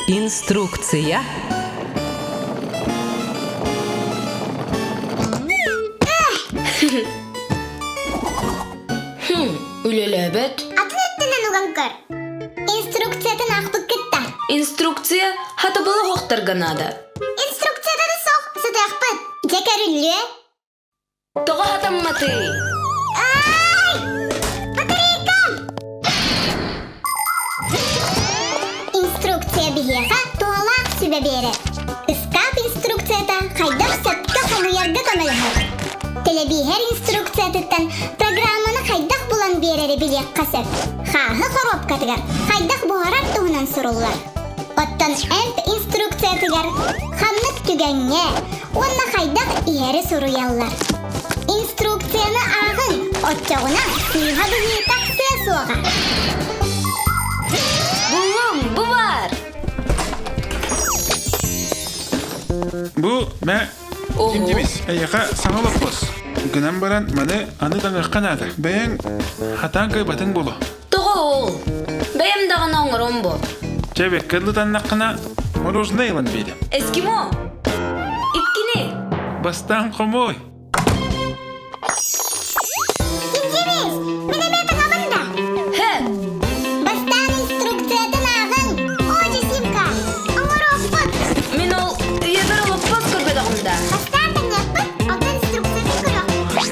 Инструкция. Хм, үлэлээбэт. Атын өттүнэн уган көр. Инструкциятын аахпыккыт да. Инструкция хатыбылы оһохторго наада. Инструкцията да суох сытыахпыт. Дьэ көрүллүө. Тоҕо хатамматый? Ай! Батарейкам! Инструкция биһиэхэ туһалаах сүбэ биэрэр. Ыскаап инструкцията хайдах сөпкө хомуйарга көмөлөһөр. Тэлэбииһэр инструкциятыттан программаны хайдах булан биэрэри билиэххэ сөп. Хааһы хоруопкатыгар хайдах буһарар туһунан суруллар. Оттон эмп инструкциятыгар ханнык түгэҥҥэ уонна хайдах иһэри суруйаллар. Инструкцияны ааҕыҥ, оччоҕуна сыыһа быһыы тахсыа суоҕа. Буллум, бу баар! Бу мэ Кимдимис, эйиэхэ саҥа олоппос. Гынан баран маны аны таҥыахха наада. Бэйэҥ хатаан кыайбатыҥ буолуо. Тоҕо ол? Бэйэм даҕаны оҥором бу. Чэ, бэккэ ыллытаннаххына, мороженое ылан биэриэм. Эскимо! Иккини! Бастаан хомуой. Кимдимис, мин эмиэ таҥабын да. Хэ! Бастаан инструкциятын ааҕыҥ. Оодьу Симка, оҥоруохпут. Мин ол үйэбэр олоппос көрбөтөҕүм да. Бастаан таҥыахпыт, онтон инструкциятын көрүөхпүт.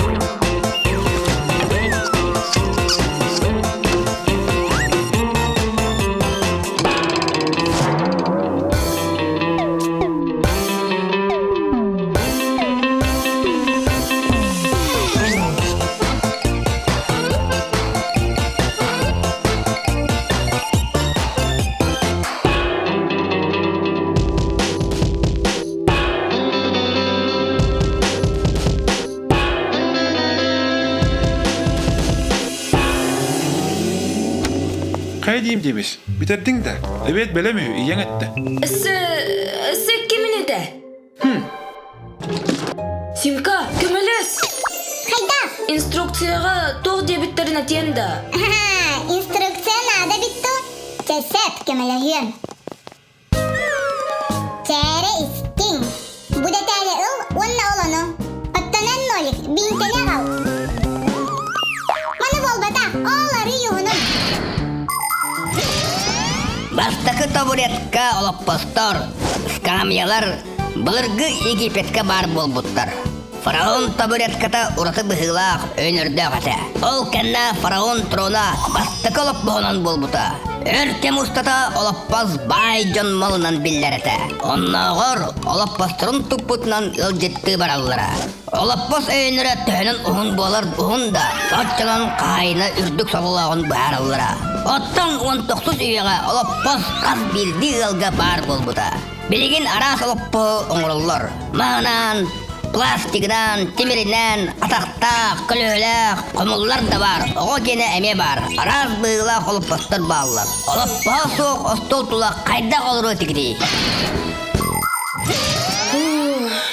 Хайа диим диэбис, бүтэрдиҥ да? Эбиэт бэлэм үһү, ийэҥ эттэ. Өссө, өссө икки мүнүүтэ. Симка, көмөлөс! Хайдах? Инструкцияҕа туох диэбиттэрин этиэн да. Инструкция наада эбит дуо? Чэ, сөп, көмөлөһүөм. Чээрэ истиҥ. Бу дэтээли ыл уонна ол ону. Оттон эн, Нолик, биинтэни аҕал. Маны буолбатах, ол арый уһунун. Бастакы табуретка олоппостор, скамьялар былыргы Египетка баар буолбуттар. Фараон табуретката ураты быһыылаах, өнөрдөөх этэ. Ол кэннэ фараон трона бастакы олоппоһунан буолбута. Өр кэм устата олоппос баай дьон малынан биллэр этэ. Оннооҕор олоппосторун туппутунан ыалдьыттыы бараллара. Олоппос өйөннөрө төһөнөн уһун буолар уһун да, соччонон хаһаайына үрдүк сололооҕун быһаараллара. Оттон уон тохсус үйэҕэ олоппос хас биирдии ыалга баар буолбута. Билигин араас олоппоһу оҥороллор. Маһынан, пластигынан, тимиринэн, атахтаах, көлөһөлөөх, хомуллар да баар, оҕо киэнэ эмиэ баар. Араас быһыылаах олоппостор бааллар. Олоппоһо суох остуол тула хайдах олоруо этигитий?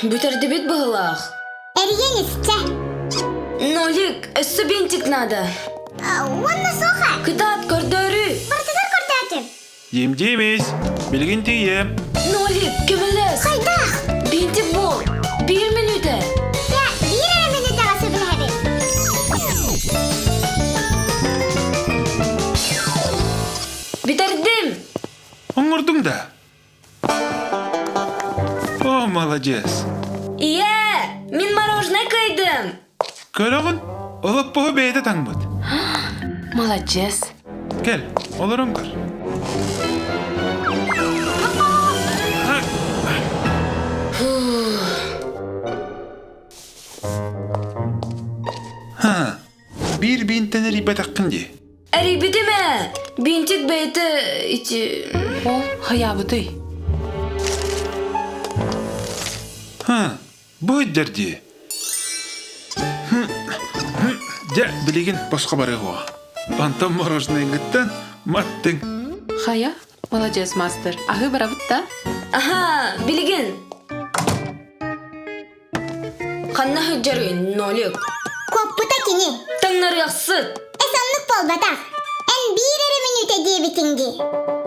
Бүтэрдибит быһылаах. Эрийэн истэ. Нолик, өссө бинтик надо. Уонна суоха. Кытаат, көрдөөрү. Барытыгар көрдөөтүм. Дим-димис, билигин тиийиэм. Нолик, көмөлөс. Хайдах? Бинтик бол. Биир мүнүүтэ. Дьэ, биир эрэ мүнүүтэҕэ сөбүлэһэбин. Бүтэрдим. Оҥордуҥ да? О, маладьыас. Ийээ, мин мороженое кыайдым. Көрөҕүн, олоппоһу бэйэтэ таҥмыт. Маладьыас. Кэл, олорон көр. Ха, биир биинтэн эрийбэтэххин дии. Эрийбитим ээ. Бинтик бэйэтэ ити... Ол хайаабытый? Ха, бу ыйдар дии. Дьэ, билигин босхо барыа Онтон мороженайгыттан маттыҥ. Хайа, маладьыас мастер. Аһыы барабыт да? Аха, билигин. Ханна сылдьарый, Нолик? Куоппута кини. Таҥнарыахсыт. Эс оннук буолбатах. Эн биир эрэ мүнүүтэ диэбитиҥ дии.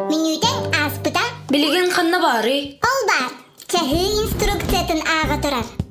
Мүнүүтэҥ ааспыта. Билигин. баарый? Ол баар, чаһыы инструкциятын ааҕа турар.